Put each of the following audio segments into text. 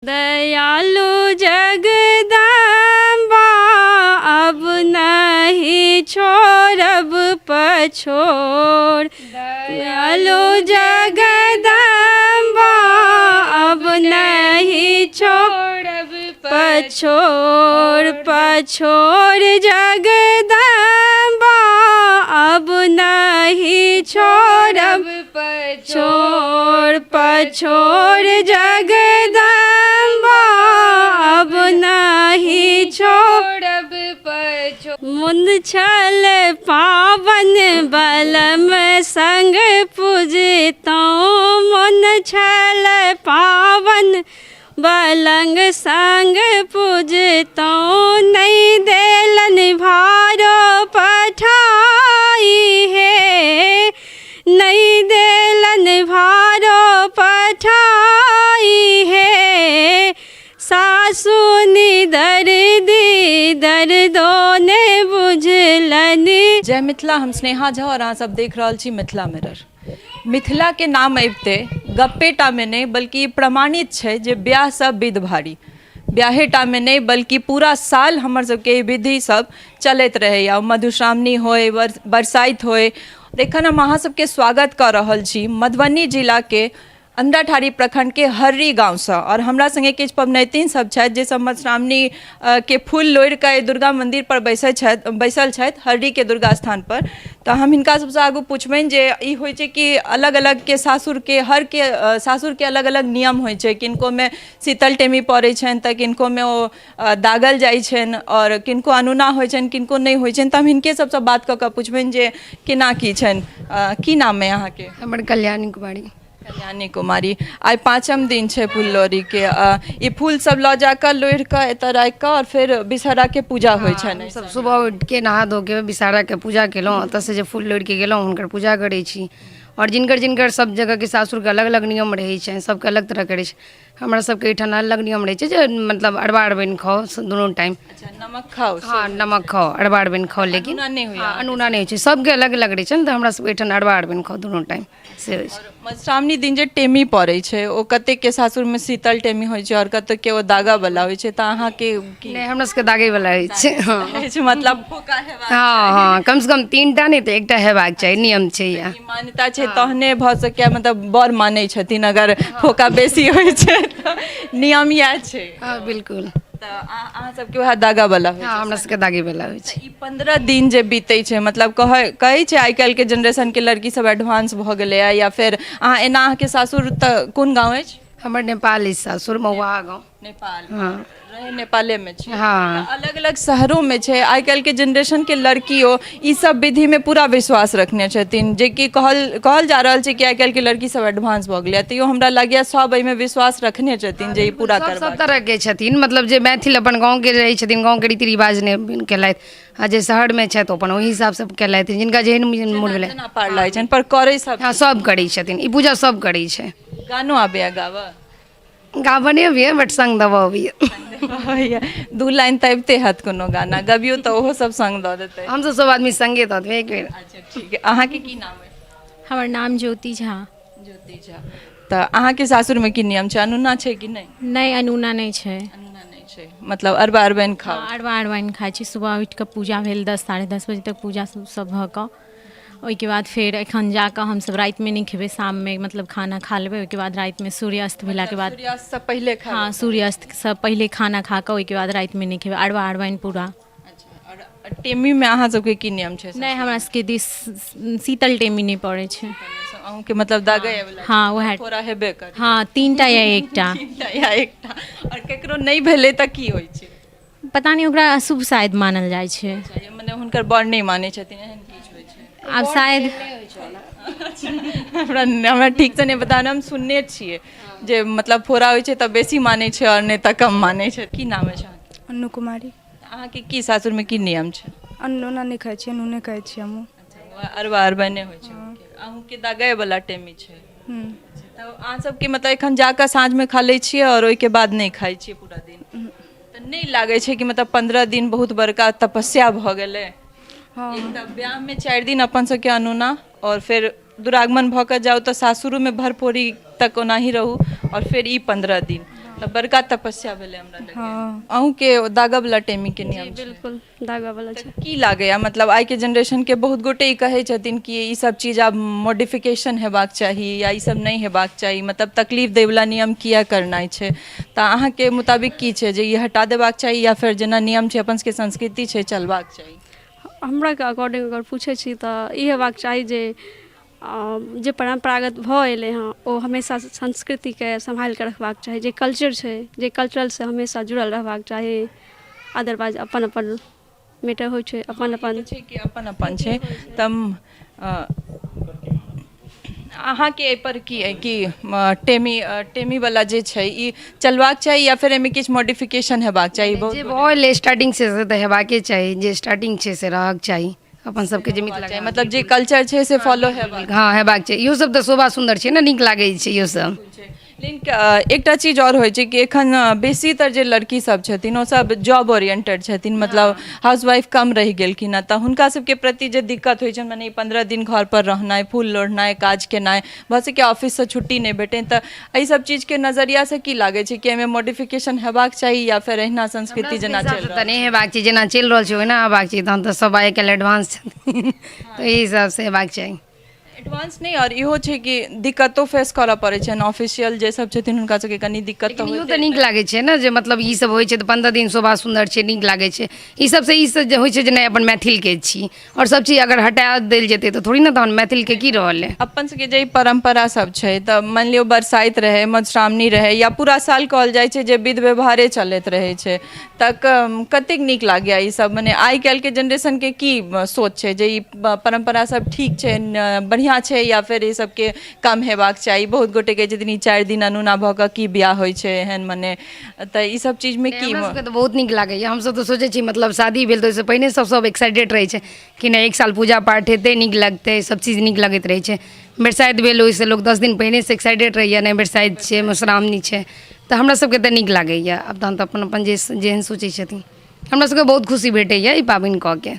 दयालु जगदम्बा अब नहीं छोड़ब पछोड़। दयालु जगदम्बा अब नहीं छोड़ब पछोड़। पछोड़ जगदम्बा अब नहीं छोड़ब छोड़। पछोड़ जगदम्बा अब नहीं छोड़ब पछोड़। मुन छल पावन बलम संग पूजतौं। मन छल पावन बलंग संग पूजतौं। नहि देलनि भारो पठाई हे। नहि देलनि भारो पठाई हे। सासु निदर्दी दर्दो ने बुझलनि। जय मिथिला, हम स्नेहा झा और अहाँ सब देख रहल छी मिथिला मिरर। मिथिलाके नाम अबिते गप्पेटामे नहि बल्कि प्रमाणित छै जे ब्याह सब विध भारी। ब्याहेटामे नहि बल्कि पूरा साल हमर सबके ई विधि सब चलैत रहैए। मधुश्रावणी होइ, बरसाइत होइ। एखन हम अहाँ सबके स्वागत कऽ रहल छी मधुबनी जिलाके अंधराठाढ़ी प्रखंडके हर्री गाँवसँ आओर हमरा सङ्गे किछु पबनैतिन सब छथि जे सब मधुश्रावणी के फूल लोढ़ि कऽ एहि दुर्गा मन्दिर पर बैसै छथि, बैसल छथि हर्रीके दुर्गा स्थान पर। तऽ हम हिनका सबसँ आगू पुछबनि जे ई होइ छै कि अलग अलगके सासुरके हरके सासुरके अलग अलग नियम होइ छै। किनकोमे शीतल टेमी पड़ै छनि तऽ किनकोमे ओ दागल जाइ छनि आओर किनको अनुना होइ छनि, किनको नहि होइ छनि। तऽ हम हिनके सबसँ बात कऽ कऽ पुछबनि जे केना की छनि। की नाम अइ अहाँके? हमर कल्याणी कुमारी। कल्याणी कुमारी, आइ पाँचम दिन छै फूल लोढ़ीके। ई फूल सब लऽ जाकऽ लोढ़ि कऽ एतऽ राखि कऽ आओर फेर विषहराके पूजा होइ छनि। सब सुबह उठिके नहा धोके विषहराके पूजा केलहुँ। ओतऽसँ जे फूल लोढ़िके गेलहुँ हुनकर पूजा करै छी। आओर जिनकर जिनकर सब जगहके सासुरके अलग अलग नियम रहै छनि, सबके अलग तरहके रहै छै। हमरा सबके एहिठाम अलग नियम रहै छै जे मतलब अरबा अरबाइन खाउ दुनू टाइम। अच्छा, नमक खाउ। हँ, नमक खाउ, अरबा अरबाइन खाउ, लेकिन अनूना नहि होइए? हँ, अनूना नहि होइ छै। सबके अलग अलग रहै छै ने, तऽ हमरा सबके एहिठाम अरबा अरबाइन खाउ दुनू टाइम से होइ छै। मधुश्रावणी दिन जे टेमी पड़ै छै ओ कतेकके सासुरमे शीतल टेमी होइ छै आओर कतेकके ओ दागऽवला होइ छै, तऽ अहाँके की? नहि, हमरा सबके दागेवला होइ छै। हँ। होइ छै, मतलब फोका हेबाक। हँ हँ, कमसँ कम 3टा नहि तऽ 1टा हेबाक चाही, नियम छै इएह। ई मान्यता छै तहने भऽ सकैए, मतलब बर मानै छथिन अगर फोका बेसी होइ छै तऽ नियम इएह छै। हँ, बिल्कुल। तऽ अहाँ सबके वएह दागा वाला होइ छै? हँ, हमरा सबके दागे वाला होइ छै। ई 15 दिन जे बीतै छै, मतलब कहै छै आइ काल्हिके जेनरेशनके लड़की सब एडवांस भऽ गेलैए, या फेर अहाँ एना अहाँके सासुर तऽ कोन गाँव अछि? हमर नेपाल अछि सासुर, महुआ गाँव। नेपाल। हँ। रहै नेपालेमे छै? हँ। अलग अलग शहरोमे छै। आइ काल्हिके जेनरेशनके लड़कियो ई सब विधिमे पूरा विश्वास रखने छथिन, जेकि कहल जा रहल छै कि आइ काल्हिके लड़की सब एडवांस भऽ गेलै, तैयो हमरा लागैए सब एहिमे विश्वास रखने छथिन जे ई पूरा सब करबाक। तरहके छथिन, मतलब जे मैथिल अपन गाँवके रहै छथिन, गाँवके रीति रिवाज नहि केलथि, आ जे शहरमे छथि ओ अपन ओहि हिसाबसँ केलथि, जिनका जेहन मोन भेलै। जेना पार लागै छनि, पर करै सब। हँ, सब करै छथिन, ई पूजा सब करै छै। गानो आबैए गाबऽ? गाबऽ नहि अबैए, बट सङ्ग देबऽ अबैए। 2 लाइन तऽ अबिते हैत, कोनो गाना गबियौ तऽ ओहो सब सङ्ग दऽ देतै। हमसब सब आदमी सङ्गे दऽ देबै एक बेर। अच्छा, ठीक है। अहाँके की नाम अइ? हमर नाम ज्योति झा। ज्योति झा, तऽ अहाँके सासुरमे की नियम छै? अनुना छै कि नहि? नहि, अनुना नहि छै। अनुना नहि छै, मतलब अरबा अरबाइन खाउ? हँ, अरबा अरबाइन खाइ छी। सुबह उठि कऽ पूजा भेल, 10 10:30 बजे तक पूजा सब भऽ कऽ ओहिके बाद फेर एखन जाकऽ हमसब रातिमे नहि खेबै, शाममे मतलब खाना खा लेबै। ओहिके बाद रातिमे सूर्यास्त भेलाके बाद। सूर्यास्तसँ पहिले खा? हँ, सूर्यास्तसँ पहिले खाना खा कऽ ओहिके बाद रातिमे नहि खेबै, अरबा अरबाइन पूरा। अच्छा, आओर टेमीमे अहाँ सबके की नियम छै? नहि, हमरा सबके दिस शीतल टेमी नहि पड़ै छै। अहूँके मतलब दागै वला? हँ, उएह। थोड़ा हेबे कर। हँ, 3टा या 1टा। 3टा या 1टा। आओर केकरो नहि भेलै तऽ की होइ छै? पता नहि, ओकरा अशुभ शायद मानल जाइ छै। अच्छा, मने हुनकर बर नहि मानै छथिन, एहन किछु होइ छै? आब शायद हमरा ठीकसँ नहि पता, हम सुनने छियै जे मतलब फोड़ा होइ छै तऽ बेसी मानै छै आओर नहि तऽ कम मानै छै। की नाम अछि अहाँके? अन्नू कुमारी। अहाँके की सासुरमे की नियम छै? अन्न नहि खाइ छियै, नूने खाइ छियै हमहूँ। अच्छा, अरबा अरबा नहि होइ छै। अहूँके दगै वाला टेमी छै? तऽ अहाँ सबके मतलब एखन जाकऽ साँझमे खा लै छियै आओर ओहिके बाद नहि खाइ छियै पूरा दिन? तऽ नहि लागै छै कि मतलब 15 दिन बहुत बड़का तपस्या भऽ गेलै? हँ। एक तऽ ब्याहमे 4 दिन अपन सबके अनुना, आओर फेर दुरागमन भऽ कऽ जाउ तऽ सासुरोमे भरफोरी तक ओनाही रहू, आओर फेर ई 15 दिन। तऽ बड़का तपस्या भेलै हमरा लगैया। हँ। अहूँके दागवला टेमीके नियम छै? बिल्कुल दागावला छै। की लागैया, मतलब आइके जनरेशनके बहुत गोटे ई कहै छथिन कि ई सब चीज आब मॉडिफिकेशन हेबाक चाही या ई सब नहि हेबाक चाही, मतलब तकलीफ दैवला नियम किया करनाइ छै, तऽ अहाँके मुताबिक की छै जे ई हटा देबाक चाही या फेर जेना नियम छै अपन सबके संस्कृति छै चलबाक चाही? हमराके अकॉर्डिंग अगर पूछै छी तऽ ई हेबाक चाही जे जे परम्परागत भऽ एलै हँ ओ हमेशा संस्कृतिके सम्हालिके रखबाक चाही, जे कल्चर छै, जे कल्चरलसँ हमेशा जुड़ल रहबाक चाही। अदरवाइज अपन अपन मैटर होइ छै, अपन अपन छै कि अपन अपन छै। तऽ अहाँके एहिपर की अइ कि टेमी टेमीवला जे छै ई चलबाक चाही या फेर एहिमे किछु मॉडिफिकेशन हेबाक चाही? बहुत जे भऽ एलै स्टार्टिंग से से तऽ हेबाके चाही, जे स्टार्टिंग छै से रहक चाही अपन सबके जे मिथिला चाही, मतलब जे कल्चर छै से फॉलो हेबाक, हँ, हेबाक चाही। इहो सब तऽ शोभा सुन्दर छै ने, नीक लागै छै इहो सब। लेकिन एकटा चीज आओर होइ छै कि एखन बेसीतर जे लड़की सब छथिन ओ सब जॉब ओरिएंटेड छथिन, मतलब हाउस वाइफ कम रहि गेलखिन हँ, तऽ हुनका सबके प्रति जे दिक्कत होइ छनि, मने 15 दिन घर पर रहनाइ, फूल लोढ़नाइ, काज केनाइ, भऽ सकैए ऑफिससँ छुट्टी नहि भेटनि, तऽ एहि सब चीजके नजरियासँ की लागै छै कि एहिमे मॉडिफिकेशन हेबाक चाही या फेर एहिना संस्कृति जेना चलि तऽ नहि हेबाक चाही, जेना चलि रहल छै ओहिना हेबाक चाही। तहन तऽ सब आइ काल्हि एडवांस छथिन, तऽ एहि हिसाबसँ हेबाक चाही। एडवांस नहि, आओर इहो छै कि दिक्कतो फेस करऽ पड़ै छनि, ऑफिशियल जे सब छथिन हुनका सबके कनि दिक्कत तऽ इहो तऽ नीक लागै छै ने जे मतलब ई सब होइ छै तऽ 15 दिन शोभा सुन्दर छै, नीक लागै छै। ई सबसँ ई सब जे होइ छै जे नहि अपन मैथिलके छी, आओर सब चीज अगर हटा देल जेतै तऽ थोड़ी ने तहन मैथिलके की रहलै। अपन सबके जे परम्परा सब छै, तऽ मानि लियौ बरसाइत रहै, मधुश्रावणी रहै, या पूरा साल कहल जाइ छै जे विध व्यवहारे चलैत रहै छै, तऽ कतेक नीक लागैए ई सब? मने आइ काल्हिके जेनरेशनके की सोच छै जे ई परम्परा सब ठीक छै, बढ़िआँ छै, या फेर ई सबके कम हेबाक चाही? बहुत गोटे कहै छथिन ई 4 दिन अनूना भऽ कऽ की बियाह होइ छै एहन, मने तऽ ई सब चीजमे की? हमरा सबके तऽ बहुत नीक लागैए। हमसब तऽ सोचै छी मतलब शादी भेल तऽ ओहिसँ पहिने सब सब एक्साइटेड रहै छै कि नहि एक साल पूजा पाठ हेतै, नीक लगतै, सब चीज नीक लगैत रहै छै। बरसाइत भेल, ओहिसँ लोक 10 दिन पहिनेसँ एक्साइटेड रहैए, नहि बरसाइत छै, मधुश्रावणी छै, तऽ हमरा सबके तऽ नीक लागैए। आब तहन तऽ अपन अपन जे जेहन सोचै छथिन, हमरा सबके बहुत खुशी भेटैए ई पाबनि कऽ के।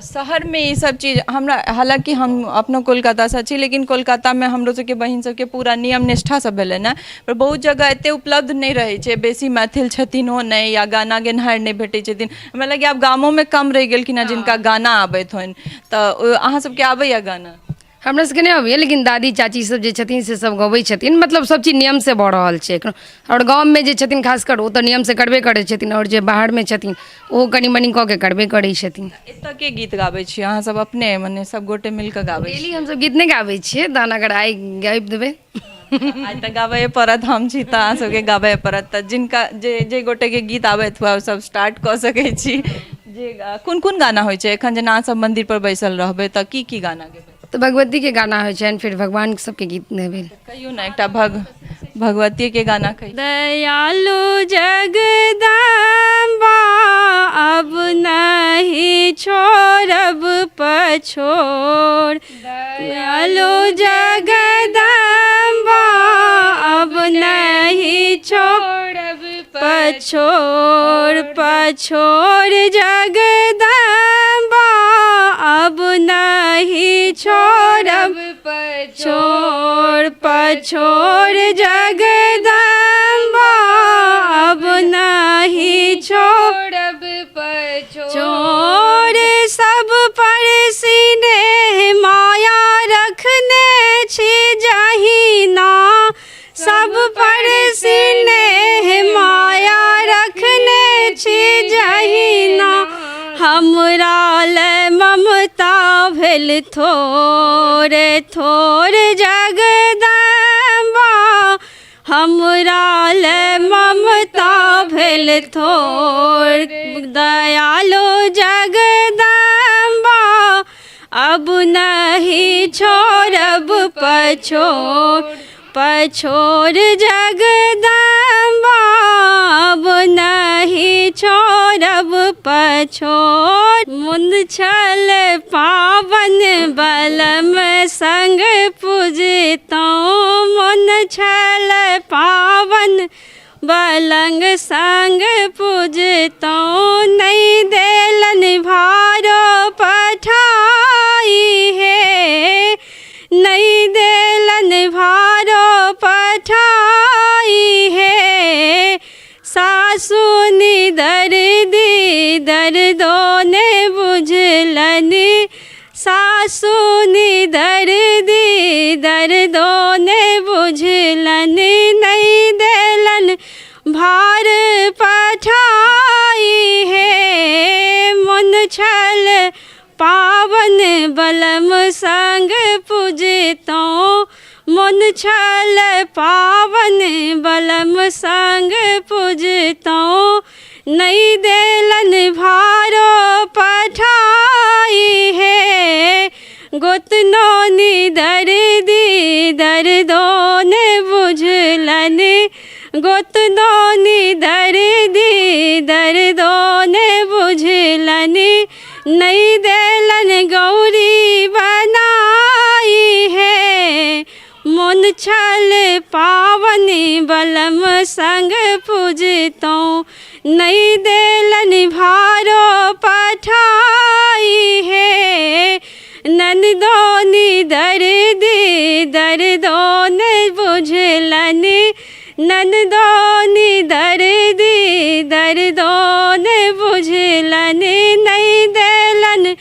शहरमे ई सब चीज हमरा, हालाँकि हम अपनो कोलकातासँ छी, लेकिन कोलकातामे हमरो सबके बहिन सबके पूरा नियम निष्ठासँ भेलनि हँ, पर बहुत जगह एते उपलब्ध नहि रहै छै, बेसी मैथिल छथिन ओ नहि, या गाना गेनहार नहि भेटै छथिन। हमरा लगैए आब गामोमे कम रहि गेलखिन हँ जिनका गाना आबैत होइन। तऽ अहाँ सबके आबैए गाना? हमरा सबके नहि अबैए, लेकिन दादी चाची सब जे छथिन से सब गबै छथिन। मतलब सब चीज नियमसँ भऽ रहल छै एखन, आओर गाममे जे छथिन खासकर ओ तऽ नियमसँ करबे करै छथिन, आओर जे बाहरमे छथिन ओहो कनि मनि कऽ के करबे करै छथिन। एतऽ के गीत गाबै छी अहाँ सब अपने, मने सब गोटे मिल कऽ गाबै छी? डेली हमसब गीत नहि गाबै छियै, तहन अगर आइ गाबि देबै। आइ तऽ गाबैए पड़त, हम छी तऽ अहाँ सबके गाबैए पड़त। तऽ जिनका जे जे गोटेके गीत आबैत हुए ओ सब स्टार्ट कऽ सकै छी। जे कोन कोन गाना होइ छै एखन, जेना अहाँ सब मन्दिर पर बैसल रहबै तऽ की की गाना गेबै? तऽ भगवतीके गाना होइ छनि, फेर भगवान सबके गीत नहि भेल। कहियौ ने एकटा भगवतीके गाना कहियौ। दयालु जगदम्बा अब नहीं छोड़ब पछोड़, दयालु जगदम्बा अब नहीं छोड़ब पछोड़, पछोड़ जगदम्बा अब नहीं छोड़ब पछोड़, पछोड़ जगदम्बा अब नहीं छोड़ब पछोड़। सब पर सिनेह माया रखने छी जहिना, सब पर सिनेह माया रखने छी जहिना, हमरा लए ममता भेल थोड़े थोड़ जगदम्बा, हमरा लए ममता भेल थोड़। दयालु जगदम्बा अब नहीं छोड़ब पछोड़, पछोड़ जगदम्बा अब नहीं छोड़ब पछोड़। मुन छल पावन बलम संग पूजतौं, मुन छल पावन बलंग संग पूजतौं, नहि देलनि भारो पठाई हे, नहि देलनि भारो पठाई हे। दर्दो ने बुझलनि, सासु निदर्दी दर्दो ने बुझलनि, नहि देलनि भार पठाई हे। मन छल पावन बलम संग पूजतौं, मन छल पावन बलम संग पूजतौं, नहि देलनि भारो पठाई हे। गोतनोनी दर्दी दर्दो ने बुझलनि, गोतनोनी दर्दी दर्दो ने बुझलनि, नहि देलनि गौरी बनाई हे। मोन छल पावन बलम संग पूजतौं, नहि देलनि भारो पठाई हे। ननदोनी दर्दी दर्दो ने बुझलनि, ननदोनी दर्दी दर्दो ने बुझलनि, नहि देलनि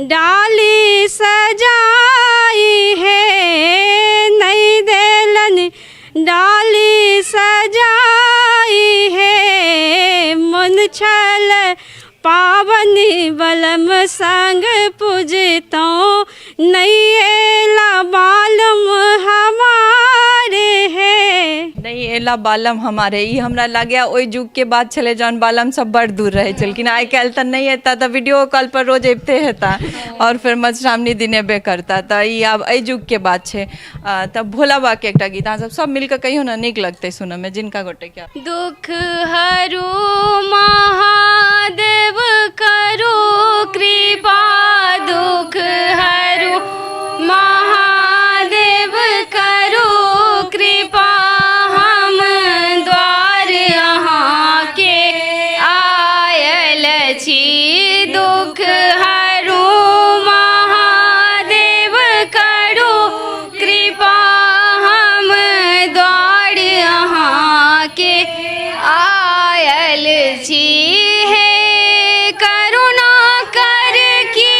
डाली सजाई हे, नहि देलनि डाली सजाई हे। मन छल पावन बलम संग पूजतौं, नहि एला बालम हमारे हे। नहि एला बालम हमारे, ई हमरा लागैया ओहि युगके बात छलै जहन बालम सब बड़ दूर रहै छलखिन। आइ काल्हि तऽ नहि एता तऽ वीडियो कॉल पर रोज अबिते हेता आओर फेर मधुश्रावणी दिन एबे करता, तऽ ई आब एहि युगके बात छै। तऽ भोला बाबाके एकटा गीत अहाँ सब सब मिलकऽ कहियौ ने, नीक लगतै सुनऽमे जिनका गोटेके। दुख हरू महादेव करू कृपा, दुख हरू महादेव करू कृपा, हम द्वार अहाँके आयल छी। दुख हरू महादेव करू कृपा, हम द्वार अहाँके आयल छी। हे करुणा कर की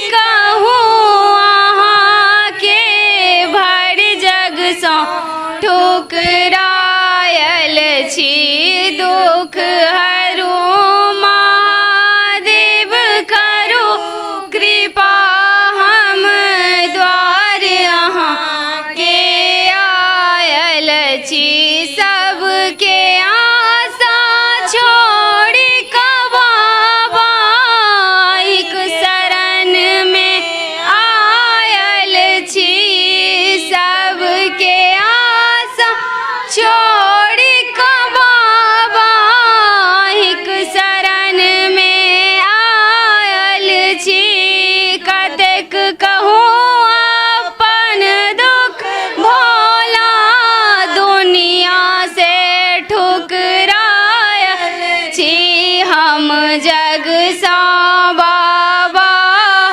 कहूँ अहाँके, भर जगसँ ठुकरायल छी। दुख हरू महादेव करू कृपा, हम द्वार अहाँके आयल छी। सबके आशा छोड़ि कऽ बाबा एक शरण में आयल छी। सबके आशा छोड़ि कऽ बाबा एक शरण में आयल छी। कतेक कहूँ अपन दुख भोला, दुनिया से ठुकरायल छी। हम जग सँ बाबा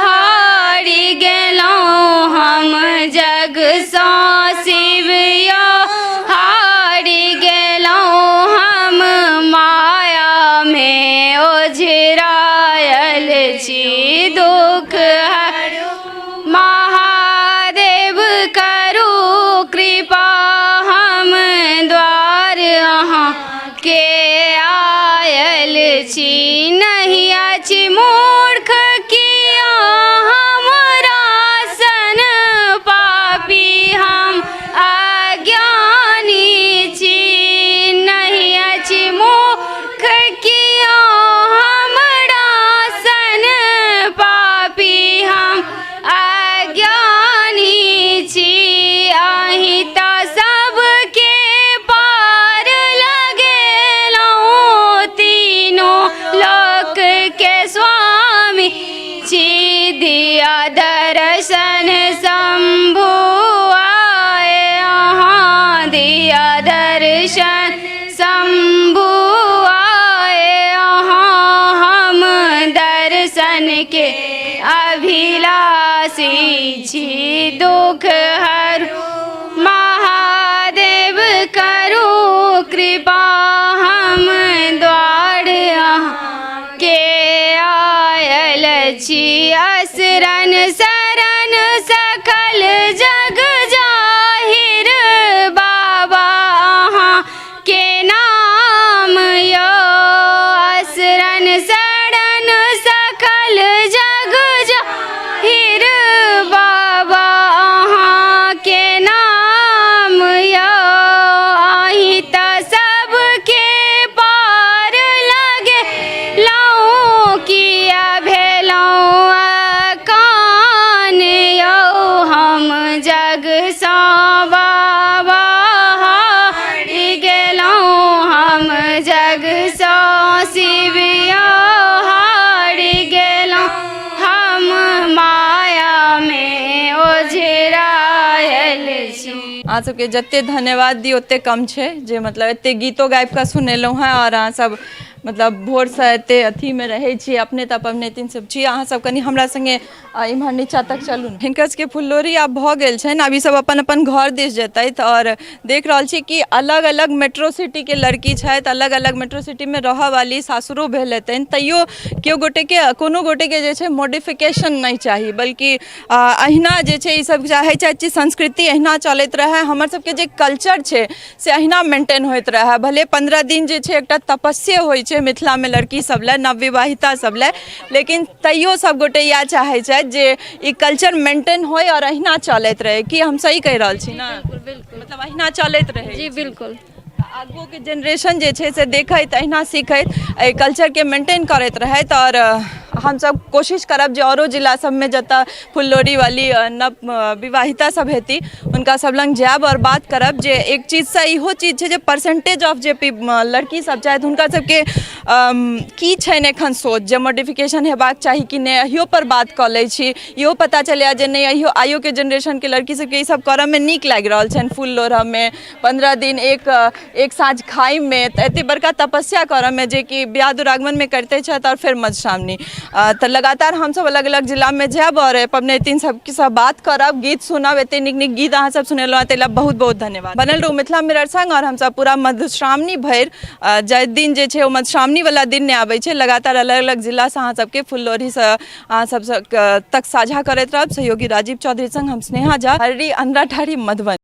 हारि गेलहुँ, हम जग सँ शिव यौ हारि गेलहुँ, हम माया में ओझरायल छी। दुख हरू महादेव करू कृपा, हम द्वार अहाँके आयल छी। नहि अछि मूर्ख किया हमरा सन पापी, हम अज्ञानी छी। नहि अछि मूर्ख किया हमरा सन पापी, हम अज्ञानी छी। अहीं तऽ सबके पार लगेलहुँ, तीनों लोक के स्वामी छी। दिया दर्शन शंभु आए अहाँ, दिया दर्शन शंभु आए अहाँ, हम दर्शन के अभिलाषी छी। दुख हरू महादेव करू कृपा, हम द्वार अहाँके असरन शरण सकल जग जाहिर बाबा अहाँ के नाम यौ असरन शरण सकल जग जाहिर बाबा अहाँ के नाम यौ अहीं तऽ सबके पार लगे लौं किया भेलौं अकान यौ हम जगसँ बाबा हारि गेलौं हम जगसँ शिव यौ हारि गेलौं हम मायामे ओझरायल छी। अहाँ सबके जते धन्यवाद दी ओते कम छै जे मतलब एते गीतो गाबि कऽ सुनेलहुँ हेँ आओर अहाँ सब मतलब भोरसँ एते अथीमे रहै छी अपने तऽ पबनैतिन सब छी। अहाँ सब कनि हमरा सङ्गे इम्हर नीचा तक चलू ने। हिनकर सबके फुललोढ़ी आब भऽ गेल छनि, आब ई सब अपन अपन घर दिस जेतथि। आओर देख रहल छी कि अलग अलग मेट्रो सिटीके लड़की छथि, अलग अलग मेट्रो सिटीमे रहऽवाली, सासुरो भेल हेतनि, तैयो केओ गोटेके कोनो गोटेके जे छै मॉडिफिकेशन नहि चाही, बल्कि अहिना जे छै ई सब चाहै छथि कि संस्कृति अहिना चलैत रहै, हमर सबके जे कल्चर छै से अहिना मेंटेन होइत रहै। भले 15 दिन जे छै एकटा तपस्ये होइ छै मिथिलामे लड़की सब लए, नवविवाहिता सब लए, लेकिन तैयो सब गोटे इएह चाहै छथि जे ई कल्चर मेंटेन होइ आओर अहिना चलैत रहै। की हम सही कहि रहल छी ने? बिल्कुल बिल्कुल। मतलब अहिना चलैत रहै। जी बिल्कुल। आगुओके जेनरेशन जे छै से देखैत अहिना सीखैत एहि कल्चरके मेंटेन करैत रहैत। आओर हमसब कोशिश करब जे औरो जिला सबमे जतऽ फुललोढ़ी वाली नव विवाहिता सब हेती हुनका सब लग जायब आओर बात करब जे एक चीजसँ इहो चीज छै जे परसेंटेज ऑफ जे लड़की सब छथि हुनका सबके की छनि एखन सोच जे मॉडिफिकेशन हेबाक चाही कि नहि, अहियो पर बात कऽ लै छी। इहो पता चलैया जे नहि अहियो आइयोके जेनरेशनके लड़की सबके ई सब करऽमे नीक लागि रहल छनि, फूल लोढ़ऽमे, 15 दिन एक साँझ खाइमे, तऽ एते बड़का तपस्या करऽमे जे कि बियाह दुरागमनमे करिते छथि आओर फेर मधुश्रावणी। तऽ लगातार हमसब अलग अलग जिलामे जायब आओर पबनैतिन सबसँ बात करब, गीत सुनब। एते नीक नीक गीत अहाँ सब सुनेलहुँ ताहि लए बहुत बहुत धन्यवाद। बनल रहू मिथिला मिरर संग आओर हमसब पूरा मधुश्रावणी भरि जाहि दिन जे छै ओ मधुश्रावणीवला दिन नहि आबै छै, लगातार अलग अलग जिलासँ अहाँ सबके फुललोढ़ीसँ अहाँ सबसँ तक साझा करैत रहब। सहयोगी राजीव चौधरी संग हम स्नेहा झा, हररी अंधराठाढ़ी, मधुबनी।